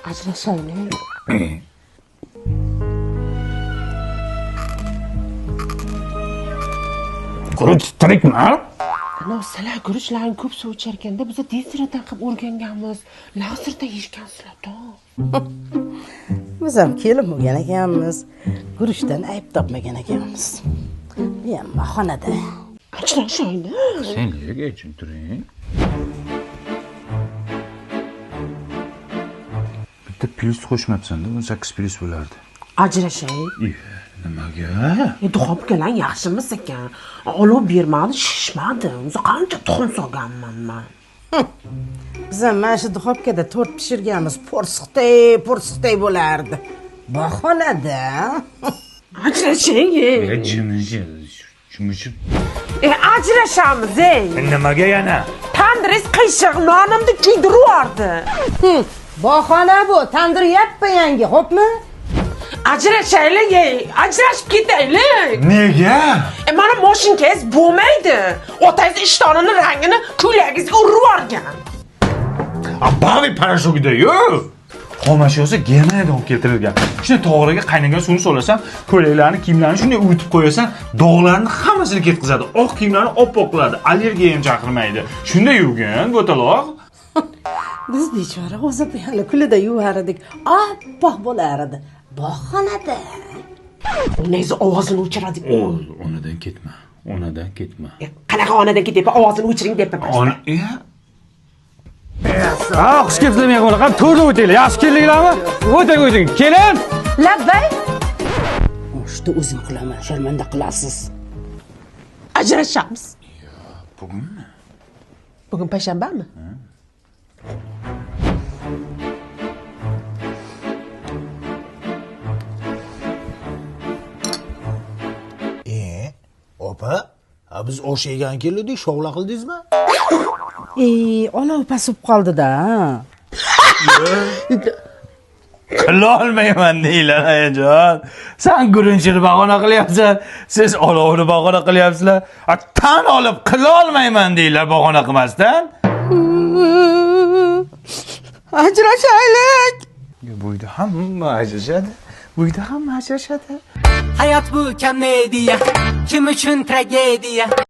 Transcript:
Ajrashaylik. Guruch tirikmi? Ana, sizlar guruchlarni ko'p suv ichar ekanda, biz deziradan qilib o'rganganmiz. Lazerda yeyishgansizlar-da. Biz ham kelin bo'lgan ekanmiz, guruchdan ayb topmagan ekanmiz. Bu ham bahonada. Ajrashaylik. Sen nega ichib turing? Bitta plyus qo'shmabsan-da, 18 plyus bo'lardi. Ajrashaylik. Nimaga? Duxobkalar yaxshimiz ekan. Olov bermadi, shishmadi. O'zi qancha tuxum solganman man. Biz ham mana shu duxobkada tort pishirganmiz. Po'rsiqday, po'rsiqday bo'lardi. Bahonada. Ajrashaylik. Jimishib. Ajrashamiz, ey. Nimaga yana? Tandiringiz qiyshiq, nonimni kuydirib yubordi. Bahona bu, tandir yappa-yangi, xo'pmi? Ajrashaylik, ey. Ajrashib ketaylik. Nega? Mana moshinkangiz bo'lmaydi. Otangiz ishtonini rangini ko'ylagingizga urib yuborgan. Bavi parashugida-yu. Xomashyosi Germaniyadan olib keltirilgan. Shunday tog'oraga qaynagan suvni solasan, ko'ylaklarni, kiyimlarni shunday uvitib qo'yasan, dog'larni hammasini ketkazadi. Oq kiyimlarni oppoq qiladi, allergiya ham chaqirmaydi. Shunday yuvgin, bo'taloq. Biz bechora o'zi buyani kulida yuvar edik, oppoq bo'lar edi. Bahonada. Onangiz ovozini o'chiradi. Onadan ketma. Onadan ketma. Qanaqa onadan ketyapman, ovozini o'chiring deyapman. Ona, Ha, xush kelibsizlar mehmonlar. Qani to'rda o'tinglar. Yaxshi keldinglarmi? O'ting, o'ting. Kelin. Labbay. Oshni o'zim qilaman, sharmanda qilasiz. Ajrashamiz. Bugunmi? Bugun payshanbami? Opa, biz osh yegan keldik, shovla qildingizmi? Olov pasib qoldi-da. Qilolmayman deylar, ayajon. Sen guruchni bahona qilyapsan, siz olovni bahona qilyapsizlar. Tan olib qilolmayman deylar bahona qilmasdan. Ajrashaylik. Bu uyda hamma ajrashadi. Bu uyda hamma ajrashadi. Hayot bu komediya, kim uchun tragediya?